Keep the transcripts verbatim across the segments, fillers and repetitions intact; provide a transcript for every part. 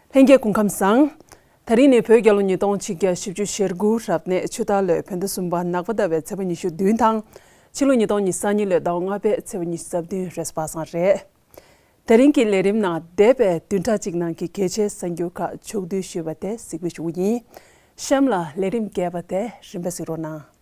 ལྷན་རྒྱས་སྐུ་ཁམས་བཟང་། དེ་རིང་ནི་བོད་རྒྱལ་ལོ་ཉིས་སྟོང་ཆིག་བརྒྱ་བཞི་བཅུ་ཞེ་དགུ་རབ་གནས་ཆུ་སྟག་ལོའི་བོད་ཟླ་གསུམ་པ་ནག་པ་ཟླ་བའི་ཚེས་པ་ཉི་ཤུ་བདུན་དང་། ཕྱི་ལོ་ཉིས་སྟོང་ཉི་ཤུ་རྩ་གཉིས་ལོའི་ཟླ་བ་ལྔ་པའི་ཚེས་པ་ཉི་ཤུ་རྩ་བདུན་རེས་གཟའ་པ་སངས་རེད། དེ་རིང་གི་ལས་རིམ་ནང་འདས་པའི་བདུན་ཕྲག་གཅིག་ནང་གི་གལ་ཆེའི་གསར་འགྱུར་ཁག་ཕྱོགས་བསྡུས་ཞུས་པ་དེ་གཟིགས་འབུལ་ཞུ་གི་ཡིན། གཤམ་ལ་ལས་རིམ་རྒྱས་པ་དེ་རིམ་པས་གཟིགས་རོགས་གནང་།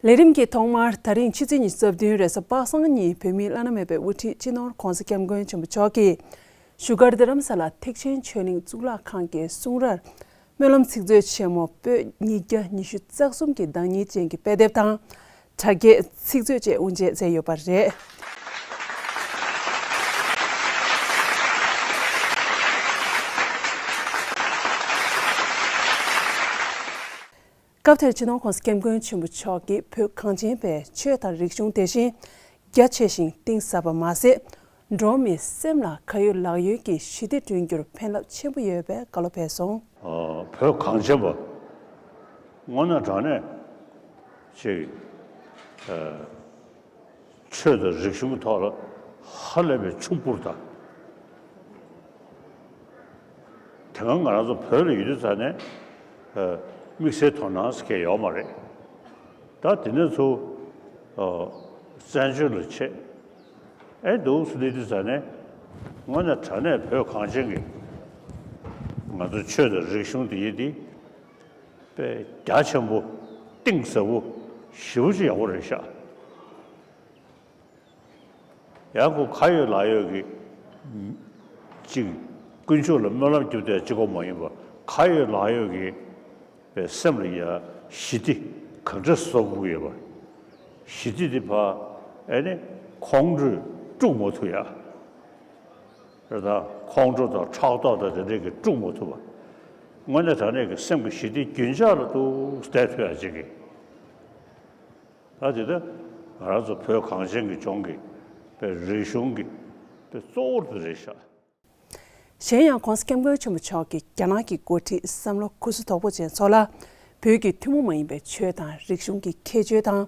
ལས་རིམ་གྱི་ཐོག་མར་ད་རིང་ཕྱི་ཚེས་ཉི་ཤུ་རྩ་བདུན་རེས་གཟའ་པ་སངས་ཉིན་བོད་མིའི་བླ་ན་མེད་པའི་དབུ་ཁྲིད་སྤྱི་ནོར་༧གོང་ས་༧སྐྱབས་མགོན་ཆེན་པོ་མཆོག་གིས་བཞུགས་སྒར་རྡ་རམ་ས་ལ་ཐེག་ཆེན་ཆོས་གླིང་གཙུག་ལག་ཁང་གི་གསུང་རར་སྨོན་ལམ་ཚིག་མཛོད་ཆེན་མོ་པོད་ཉིས་བརྒྱ་ཉི་ཤུ་རྩ་གསུམ་གྱི་བདག་ཉིད་ཅན་གྱི་དཔེ་དེབ་དང་། དྲ་རྒྱའི་ཚིག་མཛོད་བཅས་དབུ་འབྱེད་མཛད་ཡོད་པ་རེད། སྐབས་དེར་སྤྱི་ནོར་༧གོང་ས་༧སྐྱབས་མགོན་ཆེན་པོ་མཆོག་གིས་བོད་གངས་ཅན་པའི་ཆོས་དང་རིག་གཞུང་དེ་བཞིན་རྒྱ་ཆེ་ཞིང་གཏིང་ཟབ་པ་མ་ཟད། འགྲོ་བ་མིའི་སེམས་ལ་ཁ་ཡོད་ལག་ཡོད་ཀྱི་ཞི་བདེ་བསྐྲུན་རྒྱུར་ཕན་རླབས་ཆེན་པོ་ཡོད་པའི་བཀའ་སློབ་ཕེབས་སོང་། ཨ། བོད་གངས་ཅན་པ་དངོས་གནས་དྲང་གནས་ཅིག་ཨ། ཆོས་དང་རིག་གཞུང་གི་ཐོག་ལ་ཧ་ལས་པའི་ཕྱུག་པོར་དང་། དེ་སྔ་ང་རང་ཚོ་བོད་ལ་ཡོད་དུས་ཙང་ནས་ཨ། དམིགས་བསལ་དོ་སྣང་ཟེར་མཁན་ཡོད་མ་རེད། ད་དེ་ནས་ཚུར་ཨ། བཙན་བྱོལ་ལ་ཆས། ཨེ་འདུག་སེ་སླེབས་དུས་ཙང་ནས་དངོས་གནས་དྲང་གནས་བོད་གངས་ཅན་གྱི་ང་ཚོ་ཆོས་དང་རིག་གཞུང་དེ་ཡིན་དེ་དཔེ་རྒྱ་ཆེན་པོ་གཏིང་ཟབ་པོ་ཞེ་པོ་ཅིག་ཡག་པོ་རེད་ཤག་ཡང་ཁོ་ཁ་ཡོད་ལག་ཡོད་ཀྱི་ཅིག་དཀོན་མཆོག་ལ་སྨོན་ལམ་རྒྱབ་བསྡད་གཅིག་པོ་མ་ཡིན་པར་ཁ་ཡོད་ལག་ཡོད་ཀྱི་པའི་སེམས་ལ་ཡ་ཞི་བདེ་གང་འདྲ་བཟོ་དགོས་ཡོད་པ། ཞི་བདེ་དེ་ཕར་ཨེ་ནི་ཁོང་ཁྲོས་དཀྲུག་མ་ཐུབ་ཡ། རེད་ད། ཁོང་ཁྲོ་དང་ཕྲག་དོག་དང་དེ་འདྲས་ཀྱིས་དཀྲུག་མ་ཐུབ་པ། དངོས་གནས་དྲང་གནས་ཀྱི་སེམས་ཀྱི་ཞི་བདེ་རྒྱུན་ཆགས་ལ་འདུག་བསྡད་ཐུབ་ཡ་ཅིག་གི། ད་དེ་ལྟར་ང་རང་ཚོ་བོད་གངས་ཅན་གྱི་ལྗོངས་ཀྱི་པའི་རིག་གཞུང་གི་པའི་གཙོ་བོ་དེ་རེད་ཤག་གཞན་ཡང་༧གོང་ས་༧སྐྱབས་མགོན་ཆེན་པོ་མཆོག་གིས་རྒྱ་ནག་གི་འགོ་ཁྲིད་བསམ་བློ་ཁུ་སིམ་དོག་པོ་ཅན་ཚོ་ལ་བོད་ཀྱི་ཐུན་མོང་མ་ཡིན་པའི་ཆོས་དང་རིག་གཞུང་གི་ཁྱད་ཆོས་དང་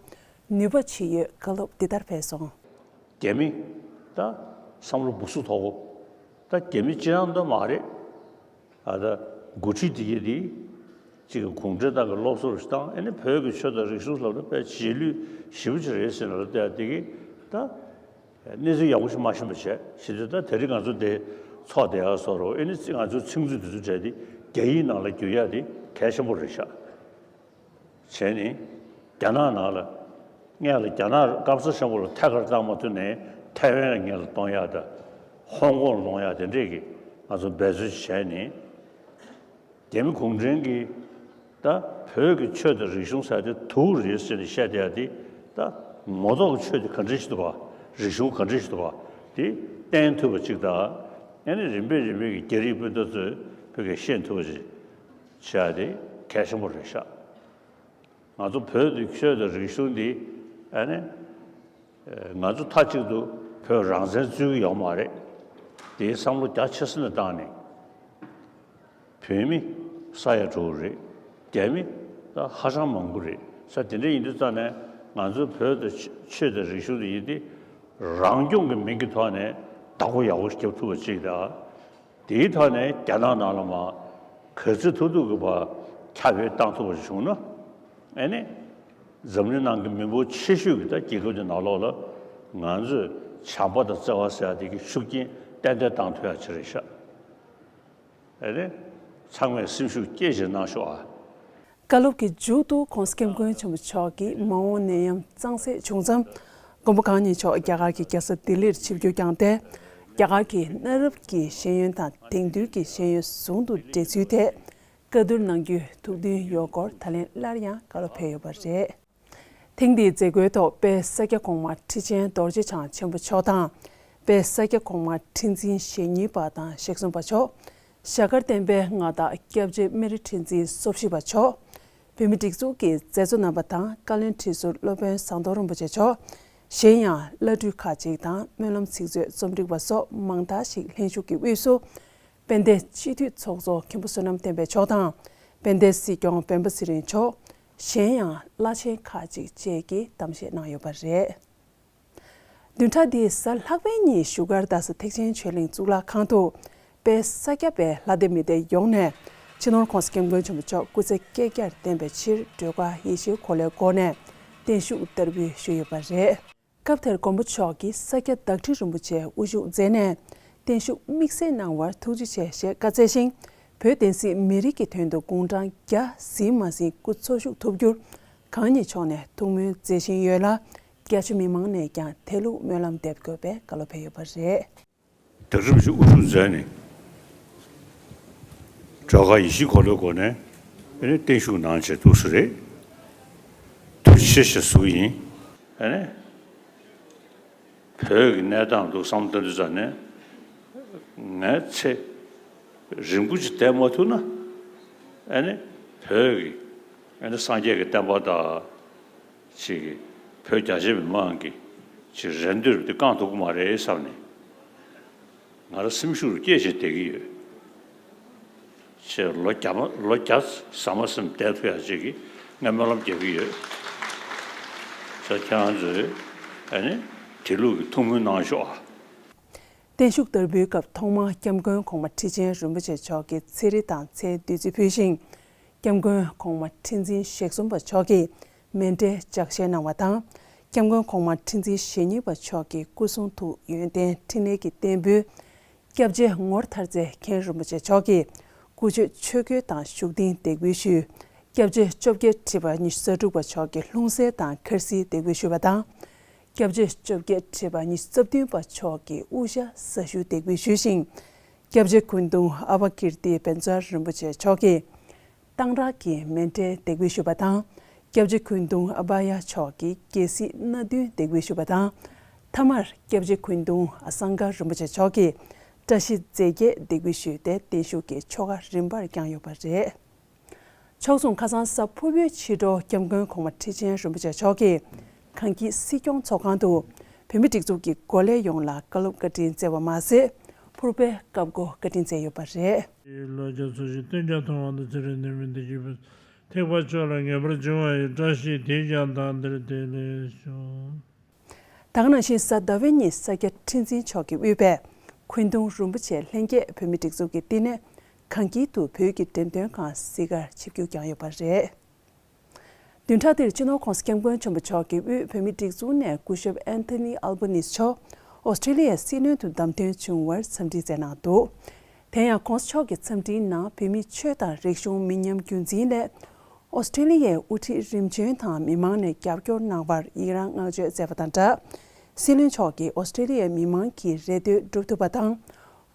ནུས་པ་ཇི་ཡོད་བཀའ་སློབ་འདི་ལྟར་ཕེབས་སོང་། རྒྱ་མི་ད་བསམ་བློ་སྦུག་སུ་དོག་པོ། ད་རྒྱ་མི་སྤྱིར་བཏང་ད་མ་རེད། ཨ་ད་འགོ་ཁྲིད་དེ་གས་དེ་གཅིག་གི་གུང་ཁྲན་ཏང་གི་སློབ་གསོ་རུ་བཏང་ཨ་ནི་བོད་ཀྱི་ཆོས་དང་རིག་གཞུང་ལབ་ན་དཔེ་རྗེས་ལུས་ཞེ་པོ་ཅིག་རེད་ཟེར་ནས་ལབ་བསྡད་དེ་གས་ད་གནས་ཚུལ་ཡག་པོ་ཞིག་མ་ཤེས་པ་བྱས་ཞེས་དེ་ད་དེ་རིང་ང་ཚོ་འདི་ཚོགས་བསྡད་ཡག་བཟོ་རོགས་ཨ་ནི་ང་ཚོའི་ཚིག་མཛོད་དེ་ཚོ་བྲལ་ཏེ་རྒྱ་ཡིག་ནང་ལ་བསྒྱུར་ཡག་དེ་གལ་ཆེན་པོ་རེད་ཤག་བྱས་ནས་རྒྱ་ནག་ནང་ལ་སྔོན་ལ་རྒྱ་ནག་སྐམ་ས་ཆེན་པོ་ལ་ཐད་ཀར་བཏང་མ་ཐུབ་ནས་ཐའེ་ཝན་ལ་སྔོན་ལ་གཏོང་ཡག་དང་ཧོང་ཀོང་ལ་གཏོང་ཡག་དེ་འདྲས་ཀྱི་ང་ཚོ་འབད་རྩོལ་བྱས་ནས་རྒྱ་མི་གུང་ཁྲན་གྱིས་ད་བོད་ཀྱི་ཆོས་དང་རིག་གཞུང་ཟེར་དེ་དུག་རེད་ཟེར་ནས་བཤད་བསྡད་ཡག་དེ་ད་ངོ་ཐོག་གི་ཆོས་དེ་ག་འདྲས་ཞིག་འདུག་ག་རིག་གཞུང་ག་འདྲས་ཞིག་འདུག་ག་དེ་བསྟན་ཐུབ་པ་གཅིག་དང་ཨ་ནི་རིམ་པས་རིམ་པས་ཀྱི་རྒྱ་རིགས་སྤུན་ཟླ་ཚོས་བོད་སྐད་ཤེས་ཐུབ་པ་ཅིག་བྱས་ཏེ་གལ་ཆེན་པོ་རེད་ཤག་ང་ཚོ་བོད་དུ་ཆོས་དང་རིག་གཞུང་འདི་ཨ་ནི་ང་ཚོ་མཐའ་གཅིག་ཏུ་བོད་རང་བཙན་རྩོད་ཀྱི་ཡོད་མ་རེད། དེའི་བསམ་བློ་རྒྱ་ཆེ་ས་ནས་བཏང་ནས་བོད་མི་ས་ཡ་དྲུག་རེད། རྒྱ་མི་ད་ཧ་ཅང་མང་པོ་རེད་ས། དེ་འདྲ་ཡིན་དུས་ཙང་ནས་ང་ཚོ་བོད་དུ་ཆོས་དང་རིག་གཞུང་དེ་ཡིན་ཏེ་རང་སྐྱོང་གི་མིང་གི་ཐོག་ནས་བདག་པོ་ཡག་པོ་ཞིག་རྒྱབ་ཐུབ་པ་ཅིག་དང་། དེའི་ཐོག་ནས་རྒྱ་ནག་ནང་ལ་མར་ག་ཚོད་ཐུབ་ཐུབ་ཀྱི་བར་ཁྱབ་སྤེལ་བཏང་ཐུབ་པ་བྱུང་ན། ཨ་ནི་འཛམ་གླིང་ནང་གི་མི་འབོར་ཆེ་ཤོས་ཀྱི་ད་རྒྱལ་ཁབ་དེ་ནང་ལོགས་ལ་ང་ཚོས་བྱམས་པ་དང་བརྩེ་བ་ཟེར་ཡ་དེ་གི་ཤུགས་རྐྱེན་ཏན་ཏན་བཏང་ཐུབ་ཡ་ཅིག་རེད་ཤག་ཨ་ནི་ཚང་མས་སེམས་ཤུགས་སྐྱེད་ཅིག་གནང་ཤོག་ཨ། བཀའ་སློབ་ཀྱི་མཇུག་ཏུ་༧གོང་ས་༧སྐྱབས་མགོན་ཆེན་པོ་མཆོག་གིས་མ་འོངས་ནད་ཡམས་གཙང་སེལ་བྱུང་མཚམས། མགོན་པོ་གང་ཉིད་མཆོག་རྒྱ་གར་གྱི་རྒྱལ་ས་ལྡི་ལིར་ཆིབས་བསྒྱུར་བསྐྱངས་ཏེ། རྒྱ་གར་གྱི་གནའ་རབས་ཀྱི་ཤེས་ཡོན་དང་དེང་དུས་ཀྱི་ཤེས་ཡོན་ཟུང་དུ་འབྲེལ་ཚུལ་ཐད་བཀའ་བསྡུར་གནང་རྒྱུའི་ཐུགས་འདུན་ཡོད་སྐོར་ད་ལན་སླར་ཡང་བཀའ་སློབ་ཕེབས་ཡོད་པ་རེད། ཐེངས་འདིའི་མཛད་སྒོའི་ཐོག་དཔལ་ས་སྐྱ་གོང་མ་ཁྲི་ཆེན་རྡོ་རྗེ་འཆང་ཆེན་པོ་མཆོག་དང་། དཔལ་ས་སྐྱ་གོང་མ་ཁྲི་འཛིན་ཞེ་གཉིས་པ་དང་ཞལ་གསུམ་པ་མཆོག་ཞྭ་དཀར་བསྟན་པའི་མངའ་བདག་སྐྱབས་རྗེ་སྨན་རི་ཁྲི་འཛིན་སོ་བཞི་པ་མཆོག་བོད་མིའི་སྒྲིག་འཛུགས་ཀྱི་མཛད་གཙོ་རྣམ་པ་དང་བཀའ་བློན་ཁྲི་ཟུར་སློབ་དཔོན་ཟམ་གདོང་རིན་པོ་ཆེ་མཆོག་གཞན་ཡང་བླ་སྤྲུལ་ཁག་ཅིག་དང་སྨོན་ལམ་ཚིག་མཛོད་རྩོམ་སྒྲིག་པ་སོགས་མང་དག་ཞིག་ལྷན་ཞུགས་ཀྱི་དབུས་སུ། དཔལ་ལྡན་སྤྱི་འཐུས་ཚོགས་གཙོ་མཁན་པོ་བསོད་ནམས་བསྟན་འཕེལ་མཆོག་དང་། དཔལ་ལྡན་སྲིད་སྐྱོང་སྤེན་པ་ཚེ་རིང་མཆོག་གཞན་ཡང་བླ་ཆེན་ཁག་ཅིག་བཅས་ཀྱིས་གཏམ་བཤད་གནང་ཡོད་པ་རེད། བདུན་ཕྲག་འདིའི་གཟའ་ལྷག་པའི་ཉིན་བཞུགས་སྒར་རྡ་ས་ཐེག་ཆེན་ཆོས་གླིང་གཙུག་ལག་ཁང་དུ། དཔལ་ས་སྐྱ་པའི་ལྷ་སྡེ་མི་སྡེ་ཡོངས་ནས་སྤྱི་ནོར་༸གོང་ས་༸སྐྱབས་མགོན་ཆེན་པོ་མཆོག་སྐུ་ཚེ་བསྐལ་བརྒྱར་བརྟན་པའི་ཕྱིར་སྒྲོལ་དཀར་ཡེ་ཤེས་འཁོར་ལོའི་སྒོ་ནས་བརྟན་བཞུགས་བསྟར་འབུལ་ཞུས་ཡོད་པ་རེད། སྐབས་དེར་མགོན་པོ་མཆོག་གིས་ས་སྐྱ་བདག་ཁྲི་རིན་པོ་ཆེ་དབུ་བཞུགས་མཛད་ནས་བརྟན་བཞུགས་དམིགས་བསལ་གནང་བར་ཐུགས་རྗེ་ཆེ་ཞེས་བཀའ་སྩལ་ཞིང་། བོད་བསྟན་སྲིད་མི་རིགས་ཀྱི་དོན་དུ་དགུང་གྲངས་བརྒྱ་ཟིན་མ་ཟིན་སྐུ་འཚོ་བཞུགས་ཐུབ་རྒྱུར་གང་ཉིད་མཆོག་ནས་ཐུགས་སྨོན་མཛད་བཞིན་ཡོད་ལ། རྒྱ་ཆེ་མི་མང་ནས་ཀྱང་དེ་ལུགས་སྨོན་ལམ་འདེབས་དགོས་པའི་བཀའ་སློབ་ཕེབས་ཡོད་པ་རེད། བདག་ཁྲིམས་ཀྱི་དབུ་བཞུགས་མཛད་ནས། སྒྲོལ་དཀར་ཡེ་ཤེས་འཁོར་ལོའི་སྒོ་ནས་ཨ་ནི་བརྟན་བཞུགས་གནང་བྱས་འདུག་སེ་རེད། ཐུགས་རྗེ་ཆེ་ཞེས་ཟེར་གྱི་ཡིན། ཨ་ནི་བོད་ཀྱི་གནས་སྟངས་འདུག་བསམ་བློ་བཏང་དུས་ཙམ་ནས་ངས་ཚེ་རིང་པོ་ཅིག་བསྡད་མ་ཐུབ་ན། ཨ་ནི་བོད་ཀྱི་ཨ་ནི་སངས་རྒྱས་ཀྱི་བསྟན་པ་དང་། ཅིག་གིས་བོད་རྒྱ་ཆེ་མི་མང་གི་ཅིག་རེ་འདོད་དེ་བསྐང་ཐུབ་ཀྱི་མ་རེད་བསམ་ནས། ང་རང་སེམས་ཤུགས་སྐྱེད་བྱས་བསྡད་ཀྱི་ཡོད། ཅེས་ལོ་བརྒྱ་མ་ལོ་བརྒྱ་ཟ་མ་ཟིན་བསྡད་ཐུབ་ཡག་ཅིག་གི་ངས་སྨོན་ལམ་རྒྱག་གི་ཡོད། ས་ཁྱེད་རང་ཚོས་ཨ་ནི་དེ་ལུགས་ཀྱི་ཐུགས་སྨོན་གནང་ཤོག་ཨ། བརྟན་བཞུགས་བསྟར་འབུལ་སྐབས་ཐོག་མར་སྐྱབས་མགོན་གོང་མ་ཁྲི་ཆེན་རིན་པོ་ཆེ་མཆོག་གིས་ཚེ་རིལ་དང་ཚེ་བདུད་རྩི་ཕུལ་ཞིང་། སྐྱབས་མགོན་གོང་མ་ཁྲི་འཛིན་ཞེ་གསུམ་པ་མཆོག་གིས་མཎྜལ་ལྗགས་བཤད་གནང་བ་དང་། སྐྱབས་མགོན་གོང་མ་ཁྲི་འཛིན་ཞེ་གཉིས་པ་མཆོག་གིས་སྐུ་གསུང་ཐུགས་ཡོན་ཏན་ཕྲིན་ལས་ཀྱི་རྟེན་འབུལ། སྐྱབས་རྗེ་ངོར་ཐར་རྩེ་མཁན་རིན་པོ་ཆེ་མཆོག་གིས་སྐུ་མཆོད་ཆོས་གོས་དང་བཞུགས་གདན་འདེགས་འབུལ་ཞུས། སྐྱབས་རྗེ་བཅོ་བརྒྱད་ཁྲི་པ་ཉི་ཤུ་རྩ་དྲུག་པ་མཆོག་གིས་ལྷུང་བཟེད་དང་འཁར་གསིལ་འདེགས་འབུལ་ཞུས་པ་དང་། སྐྱབས་རྗེ་བཅོ་བརྒྱད་ཁྲི་པ་ཉི་ཤུ་རྩ་བདུན་པ་མཆོག་གིས་དབུ་ཞྭ་ཟ་ཞུ་འདེགས་འབུལ་ཞུས་ཤིང་། སྐྱབས་རྗེ་འཁོན་གདུང་ཨ་བ་ཀིརྟི་བཛྲ་རིན་པོ་ཆེ་མཆོག་གིས་གཏང་རག་གི་མཎྜལ་འདེགས་འབུལ་ཞུས་པ་དང་། སྐྱབས་རྗེ་འཁོན་གདུང་ཨ་བྷ་ཡ་མཆོག་གིས་རྒྱལ་སྲིད་སྣ་བདུན་འདེགས་འབུལ་ཞུས་པ་དང་། མཐའ་མར་སྐྱབས་རྗེ་འཁོན་གདུང་ཨ་སངྒ་རིན་པོ་ཆེ་མཆོག་གིས་བཀྲ་ཤིས་རྫས་བརྒྱད་འདེགས་འབུལ་ཞུས་ཏེ་བརྟན་བཞུགས་ཀྱི་ཆོ་ག་རིམ་པར་བསྐྱངས་ཡོད་པ་རེད། ཕྱོགས་མཚུངས་ཁ་སང་གཟའ་ཕུར་བུའི་ཕྱི་དྲོ་སྐྱབས་མགོན་གོང་མ་ཁྲི་ཆེན་རིན་པོ་ཆེ་མཆོག་གིས་གངས་སྐྱིད་སྲིད་སྐྱོང་ཚོགས་ཁང་དུ་བོད་མི་སྒྲིག་འཛུགས་ཀྱི་འགོ་ལས་ཡོངས་ལ་བཀའ་སློབ་བཀའ་དྲིན་སྩལ་བ་མ་ཟད། ཕུར་པའི་བཀའ་བསྒོ་བཀའ་དྲིན་སྩལ་ཡོད་པ་རེད། ལོ་བརྒྱ་འཚོ་ཞིང་སྟོན་ཀྱང་མཐོང་བ་དང་། ཚེ་རབས་ནད་མེད་བདེ་སྐྱིད་འཕེལ། ཐེག་པ་མཆོག་ལ་ངེས་པར་འབྱུང་བ་ཡི། བཀྲ་ཤིས་དེས་ཀྱང་དང་འདིར་བདེ་ལེགས་ཤོག། ད་ག་ནང་བཞིན་གཟའ་ཟླ་བའི་ཉིན་ས་སྐྱ་ཁྲི་འཛིན་མཆོག་གིས་དབུས་པའི་འཁོན་གདུང་རིན་པོ་ཆེ་ལྷན་རྒྱས་བོད་མི་སྒྲིག་འཛུགས་ཀྱི་བསྟི་གནས་གངས་སྐྱིད་དུ་བོད་ཀྱི་འགྲེམས་སྟོན་ཁང་གཟིགས་གར་ཆིབས་བསྒྱུར་བསྐྱངས་ཡོད་པ་རེད། བདུན་ཕྲག་འདིར་སྤྱི་ནོར་༸གོང་ས་༸སྐྱབས་མགོན་ཆེན་པོ་མཆོག་གིས་དབུས་བོད་མི་སྒྲིག་འཛུགས་ནས་སྐུ་ཞབས་ཨན་ཐོ་ནི་ཨལ་བྷ་ནིས་མཆོག་ཨོ་སི་ཀྲི་ལི་ཡའི་སྲིད་བློན་དུ་བདམས་ཐོན་བྱུང་བར་འཚམས་འདྲི་མཛད་གནང་འདུག། དེ་ཡང་༸གོང་ས་མཆོག་གི་འཚམས་འདྲིའི་ནང་བོད་མིའི་ཆོས་དང་རིག་གཞུང་མི་ཉམས་རྒྱུན་འཛིན་སླད། ཨོ་སི་ཀྲི་ལི་ཡའི་དབུ་ཁྲིད་རིམ་བྱོན་དང་མི་མང་ནས་རྒྱབ་སྐྱོར་གནང་བར་ཡི་རངས་བསྔགས་བརྗོད་མཛད་པ་དང་སྦྲགས། སྲིད་བློན་མཆོག་གིས་ཨོ་སི་ཀྲི་ལི་ཡའི་མི་མང་གི་རེ་འདོད་འགྲུབ་ཐུབ་པ་དང་།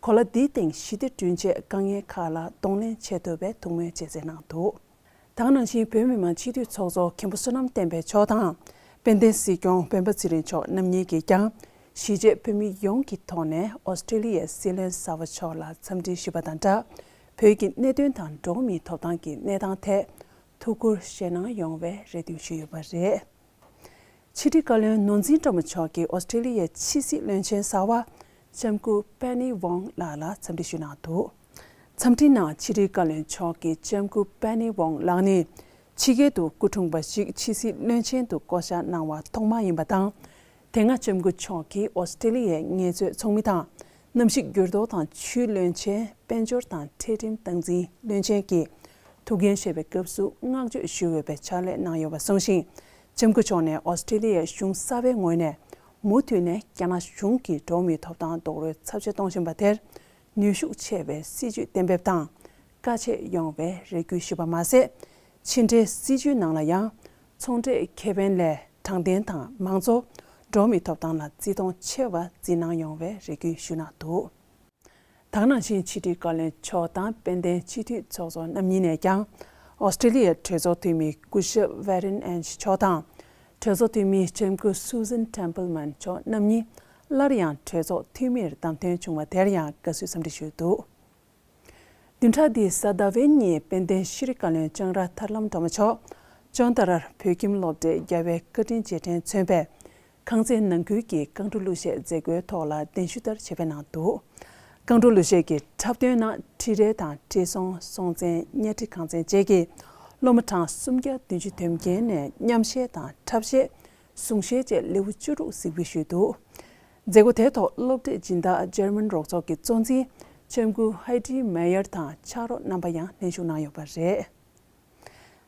གོ་ལ་འདིའི་སྟེང་ཞི་བདེ་བསྐྲུན་ཆེད་དཀའ་ངལ་ཁག་ལ་གདོང་ལེན་བྱེད་ཐུབ་པའི་ཐུགས་སྨོན་བཅས་མཛད་གནང་འདུག། ད་ག་ནང་བཞིན་བོད་མི་མང་སྤྱི་འཐུས་ཚོགས་གཙོ་མཁན་པོ་བསོད་ནམས་བསྟན་འཕེལ་མཆོག་དང་། དཔལ་ལྡན་སྲིད་སྐྱོང་སྤེན་པ་ཚེ་རིང་མཆོག་རྣམ་གཉིས་ཀྱིས་ཀྱང་། གཞིས་བྱེས་བོད་མི་ཡོངས་ཀྱི་ཐོག་ནས་ཨོ་སི་ཀྲི་ལི་ཡའི་སྲིད་བློན་གསར་པ་མཆོག་ལ་འཚམས་འདྲི་ཞུས་པ་དང་སྦྲགས། བོད་ཀྱི་གནད་དོན་དང་འགྲོ་བ་མིའི་ཐོབ་ཐང་གི་གནས་སྟངས་ཐད་ཐུགས་ཁུར་བཞེས་གནང་ཡོང་བའི་རེ་འདུན་ཞུས་ཡོད་པ་རེད། ཕྱི་དྲིལ་བཀའ་བློན་ནོར་འཛིན་བཀྲ་མོ་མཆོག་གིས་ཨོ་སི་ཀྲི་ལི་ཡའི་ཕྱི་སྲིད་བློན་ཆེན་གསར་པ་ལྕམ་སྐུ་པེ་ནི་ཝོང་ལགས་ལ་འཚམས་འདྲི་ཞུས་གནང་འདུག། འཚམས་འདྲིའི་ནང་ཕྱི་དྲིལ་བཀའ་བློན་མཆོག་གིས་ལྕམ་སྐུ་པེ་ནི་ཝོང་ལགས་ནི་ཕྱི་རྒྱལ་དུ་སྐུ་འཁྲུངས་པ་ཞིག་ཕྱི་སྲིད་བློན་ཆེན་དུ་བསྐོ་གཞག་གནང་བ་ཐོག་མ་ཡིན་པ་དང་། དེ་སྔ་ལྕམ་སྐུ་མཆོག་གིས་ཨོ་སི་ཀྲི་ལི་ཡའི་ངལ་རྩོལ་ཚོགས་མི་དང་། གནམ་གཤིས་འགྱུར་ལྡོག་དང་ཆུའི་བློན་ཆེན། དཔལ་འབྱོར་དང་འཕྲལ་རིམ་སྟངས་འཛིན་བློན་ཆེན་གྱིས་ཐུགས་འགན་བཞེས་པའི་སྐབས་སུ་བསྔགས་བརྗོད་ཞུ་འོས་པའི་ཕྱག་ལས་གནང་ཡོད་པ་གསུངས་ཤིང་། ལྕམ་སྐུ་མཆོག་ནས་ཨོ་སི་ཀྲི་ལི་ཡའི་གཞུང་གསར་པའི་ངོས་ནས་མུ་མཐུད་ནས་རྒྱ་ནག་གཞུང་གིས་འགྲོ་བ་མིའི་ཐོབ་ཐང་རྡོག་རོལ་ཚབས་ཆེ་གཏོང་བཞིན་པ་དེར་ནུས་ཤུགས་ཆེ་བའི་སྲིད་ཇུས་གཏན་འབེབས་དང་། དཀའ་སྤྱད་ཡོང་བའི་རེ་སྐུལ་ཞུས་པ་མ་ཟད། ཕྱི་འབྲེལ་སྲིད་ཇུས་ནང་ལ་ཡང་། ཚོང་འབྲེལ་ཁེ་ཕན་ལས་དྲང་བདེན་དང་མང་གཙོ། འགྲོ་བ་མིའི་ཐོབ་ཐང་ལ་བརྩི་མཐོང་ཆེ་བ་འཛིན་གནང་ཡོང་བའི་རེ་སྐུལ་ཞུས་གནང་འདུག། ད་ག་ནང་བཞིན་ཕྱི་དྲིལ་བཀའ་བློན་མཆོག་དང་དཔལ་ལྡན་སྤྱི་འཐུས་ཚོགས་གཙོ་རྣམ་གཉིས་ནས་ཀྱང་། ཨོ་སི་ཀྲི་ལི་ཡའི་གྲོས་ཚོགས་འཐུས་མི་སྐུ་ཞབས་ཝེ་རིན་ཨན་ཆི་མཆོག་དང་། གྲོས་ཚོགས་འཐུས་མི་ལྕམ་སྐུ་སུ་ཟན་ཊེམ་པལ་མན་མཆོག་རྣམ་གཉིས་སླར་ཡང་གྲོས་ཚོགས་འཐུས་མིར་བདམས་ཐོན་བྱུང་བ་དེར་ཡང་དགའ་བསུའི་འཚམས་འདྲི་ཞུས་འདུག། བདུན་ཕྲག་འདིའི་གཟའ་ཟླ་བའི་ཉིན་དཔལ་ལྡན་ཤེས་རིག་བཀའ་བློན་ལྕང་ར་ཐར་ལམ་སྒྲོལ་མ་མཆོག་ཅོན་ཏ་རར་བོད་ཁྱིམ་སློབ་གྲྭའི་རྒྱལ་བའི་བཀའ་དྲིན་རྗེས་དྲན་མཚོན་པའི་ ཁང་ཚན་ནང་ཁུལ་གྱི་རྐང་བྲོ་གླུ་གཞས་མཛད་སྒོའི་ཐོག་ལ་གདན་ཞུ་ལྟར་ཆེད་ཕེབས་གནང་འདུག། རྐང་བྲོ་གླུ་གཞས་ཀྱི་འཁྲབ་སྟོན་ནང་ཁྲི་རལ་དང་ཁྲི་སྲོང་སྲོང་བཙན་གཉའ་ཁྲི་གངས་བཙན་བཅས་ཀྱིས་སློབ་མ་གྲངས་སུམ་བརྒྱ་བདུན་ཅུ་དོན་བརྒྱད་ནས་མཉམ་གཞས་དང་འཁྲབ་གཞས། གཟུངས་གཞས་བཅས་ལེའུ་བཅུ་དྲུག་གཟིགས་འབུལ་ཞུས་འདུག། མཛད་སྒོ་དེའི་ཐོག་སློབ་གྲྭའི་སྦྱིན་བདག་འཇར་མན་རོགས་ཚོགས་ཀྱི་གཙོ་འཛིན་ལྕམ་སྐུ་ཧའི་ཏི་མེ་ཡར་དང་ཕྱག་རོགས་རྣམ་པ་ཡང་ལྷན་ཞུགས་གནང་ཡོད་པ་རེད།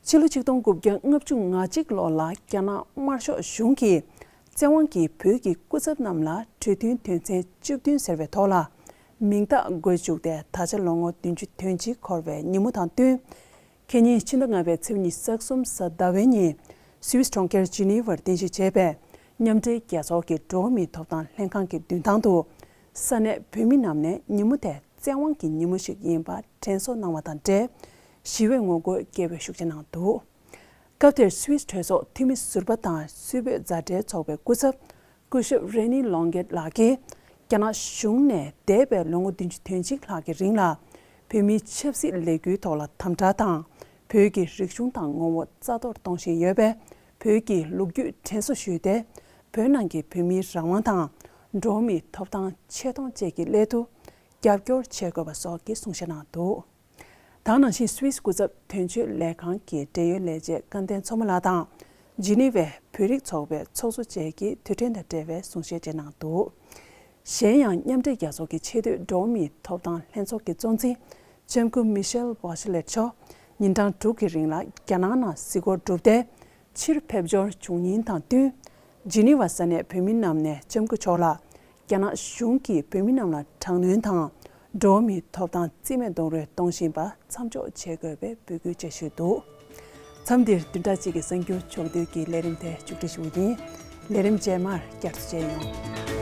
ཕྱི་ལོ་ཆིག་སྟོང་དགུ་བརྒྱ་ལྔ་བཅུ་ང་གཅིག་ལོ་ལ་རྒྱ་ནག་དམར་ཤོག་གཞུང་གིས་བཙན་དབང་གིས་བོད་ཀྱི་སྐུ་ཚབ་རྣམས་ལ་གྲོས་མཐུན་དོན་ཚན་བཅུ་བདུན་ཟེར་བའི་ཐོག་ལ་མིང་རྟགས་འགོད་བཅུག་སྟེ། ད་ཆ་ལོ་ངོ་བདུན་ཅུ་དོན་གཅིག་འཁོར་བའི་ཉིན་མོ་དང་བསྟུན། ཁེ་ཉིན་ཕྱི་ཟླ་ལྔ་པའི་ཚེས་ཉི་ཤུ་རྩ་གསུམ་གཟའ་ཟླ་བའི་ཉིན། སུད་སི་གྲོང་ཁྱེར་ཇི་ནི་ཝར་རྟེན་གཞི་བྱས་པའི་མཉམ་འབྲེལ་རྒྱལ་ཚོགས་ཀྱི་འགྲོ་བ་མིའི་ཐོབ་ཐང་ལྷན་ཁང་གི་མདུན་ཐང་དུ། ས་གནས་བོད་མི་རྣམས་ནས་ཉིན་མོ་དེ་བཙན་དབང་གི་ཉིན་མོ་ཞིག་ཡིན་པ་དྲན་གསོ་གནང་བ་དང་འབྲེལ། ཞི་བའི་ངོ་རྒོལ་རྒྱས་པོས་ཤུགས་ཆེ་གནང་འདུག། སྐབས་དེར་སུད་སི་གྲོས་ཚོགས་འཐུས་མི་ཟུར་པ་དང་སུད་བོད་མཛའ་འབྲེལ་ཚོགས་པའི་སྐུ་ཚབ། སྐུ་ཞབས་རེ་ནི་ལོང་གེད་ལགས་ཀྱིས། རྒྱ་ནག་གཞུང་ནས་འདས་པའི་ལོ་ངོ་བདུན་ཅུ་དོན་གཅིག་ལྷག་གི་རིང་ལ། བོད་མིའི་ཆབ་སྲིད་ལས་འགུལ་ཐོག་ལ་དམ་དྲག་དང་། བོད་ཀྱི་རིག་གཞུང་དང་ངོ་བོ་རྩ་གཏོར་གཏོང་བཞིན་ཡོད་པས། བོད་ཀྱི་ལོ་རྒྱུས་དྲན་གསོ་ཞུས་ཏེ། བོད་ནང་གི་བོད་མིའི་རང་དབང་དང་། འགྲོ་བ་མིའི་ཐོབ་ཐང་ཆེ་མཐོང་བཅས་ཀྱི་སླད་དུ། རྒྱབ་སྐྱོར་བྱེད་དགོས་པ་སོགས་ཀྱི་གསུང་བཤད་གནང་འདུག། དེ་ནང་བཞིན་སུད་སི་སྐུ་ཚབ་དོན་གཅོད་ལས་ཁང་གི་འབྲེལ་ཡོད་ལས་བྱེད་སྐལ་ལྡན་མཚོ་མོ་ལགས་དང་། ཇི་ནི་ཝའི་བོད་རིགས་ཚོགས་པའི་ཚོགས་གཙོ་བཅས་ཀྱིས་དུས་དྲན་དང་འབྲེལ་བའི་གསུང་བཤད་བཅས་གནང་འདུག། གཞན་ཡང་མཉམ་འབྲེལ་རྒྱལ་ཚོགས་ཀྱི་ཆེས་མཐོའི་འགྲོ་བ་མིའི་ཐོབ་ཐང་ལྷན་ཚོགས་ཀྱི་གཙོ་འཛིན་ལྕམ་སྐུ་མི་ཤེལ་བྷ་ཤ་ལེད་མཆོག་ཉིན་གྲངས་དྲུག་གི་རིང་ལ་རྒྱ་ནག་ནང་གཟིགས་སྐོར་གྲུབ་སྟེ། ཕྱིར་ཕེབས་འབྱོར་བྱུང་ཉིན་དང་བསྟུན། ཇི་ནི་ཝ་ས་གནས་བོད་མི་རྣམས་ནས་ལྕམ་སྐུ་མཆོག་ལ། རྒྱ་ནག་གཞུང་གིས་བོད་མི་རྣམས་ལ་དྲག་གནོན་དང་། འགྲོ་བ་མིའི་ཐོབ་ཐང་རྩིས་མེད་རྡོག་རོལ་གཏོང་བཞིན་པ་མཚམས་འཇོག་བྱེད་དགོས་པའི་འབོད་སྐུལ་བཅས་ཞུས་འདུག། མཚམས་འདིར་བདུན་ཕྲག་གཅིག་གི་གསར་འགྱུར་ཕྱོགས་བསྡུས་ཀྱི་ལས་རིམ་དེ་མཇུག་སྒྲིལ་ཞུ་རྒྱུ་ཡིན། ལས་རིམ་རྗེས་མར་བསྐྱར་དུ་མཇལ་ཡོང་།